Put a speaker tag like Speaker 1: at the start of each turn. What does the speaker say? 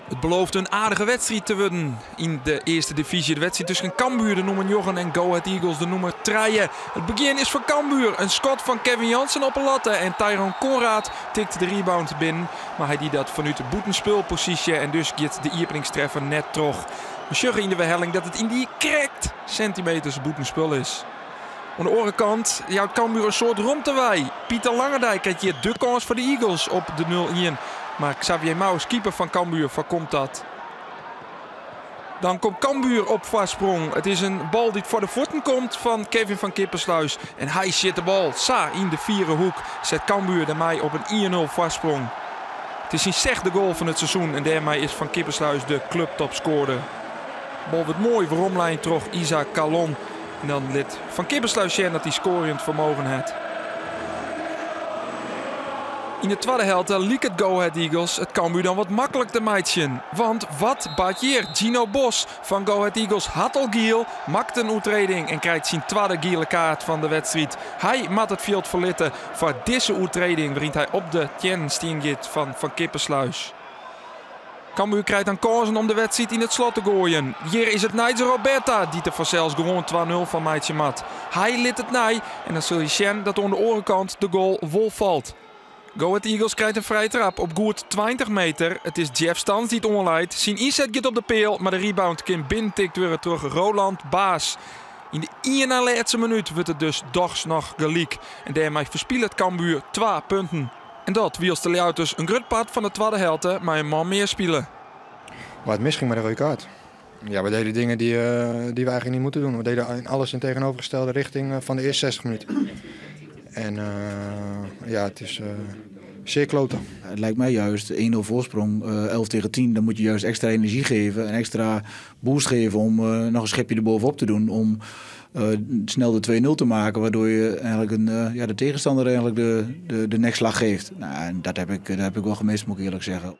Speaker 1: It belooft in aardige wedstriid te wurden yn de earste divyzje. De wedstriid tusken Cambuur, de nûmer njoggen, en Go Ahead Eagles, de nûmer trije. It begjin is foar Cambuur. In skot fan Kevin Jansen op 'e latte en Tyrone Conraad tikt de rebound binnen. Mar hy die dat fanút de bûtenspulposysje en dus giet de iepeningstreffer net troch. We sjogge yn de werhelling dat it yndie krekt sintimeters bûtenspul is. Oan de oare kant jout Cambuur in soad romte wei. Pieter Langendijk krijt hjir de kâns foar de Eagles op de 0-1. Mar Xavier Mous, keeper fan Cambuur, foarkomt dat. Dan komt Cambuur op foarsprong. It is in bal dy't foar de fuotten komt fan Kevin van Kippersluis. En hy sjit de bal sa yn de fiere hoek. Set Cambuur dêrmei op in 1-0 foarsprong. It is syn sechde goal fan it seizoen en dêrmei is Van Kippersluis de kluptopskoarder. Bal wurdt moai weromlein troch Isaac Calon. En dan lit Van Kippersluis sjen dat hy skoarjend fermogen hat. Yn de twadde helte liket Go Ahead Eagles it Cambuur dan wat maklik te meitsjen. Want wat bart hjir? Gino Bos fan Go Ahead Eagles hat al giel, makket in oertreding en krijt syn twadde giele kaart fan de wedstriid. Hy moat it fjild ferlitte foar dizze oertreding wêryn't hy op de teannen stean giet fan Van Kippersluis. Cambuur krijt dan kânsen om de wedstriid yn it slot te goaien. Hjir is it Nigel Robertha dy't der fansels gewoan 2-0 fan meitsje moat. Hy lit it nei en dan sil je sjen dat oan de oare kant de goal wol falt. Go Ahead Eagles krijt in frije trap op goed 20 meter. It is Jeff Stans dy't oanleit. Syn ynset giet op de peal, mar de rebound kin binnentikt wurde troch Roland Baas. Yn de ien nei lêste minút wurdt it dus dochs noch gelyk. En dêrmei ferspilet Cambuur 2 punten. En dat wylst de Ljouwerters in grut part fan de twadde helte mei in man mear spilen.
Speaker 2: Waar het misging met de rode kaart. Ja, we deden dingen die we eigenlijk niet moeten doen. We deden alles in tegenovergestelde richting van de eerste 60 minuten. En ja, het is zeer kloten.
Speaker 3: Het lijkt mij juist 1-0 voorsprong, 11 tegen 10. Dan moet je juist extra energie geven en extra boost geven om nog een schepje erbovenop te doen. Om snel de 2-0 te maken, waardoor je eigenlijk ja, de tegenstander eigenlijk de nekslag geeft. Nou, en dat heb ik wel gemist, moet ik eerlijk zeggen.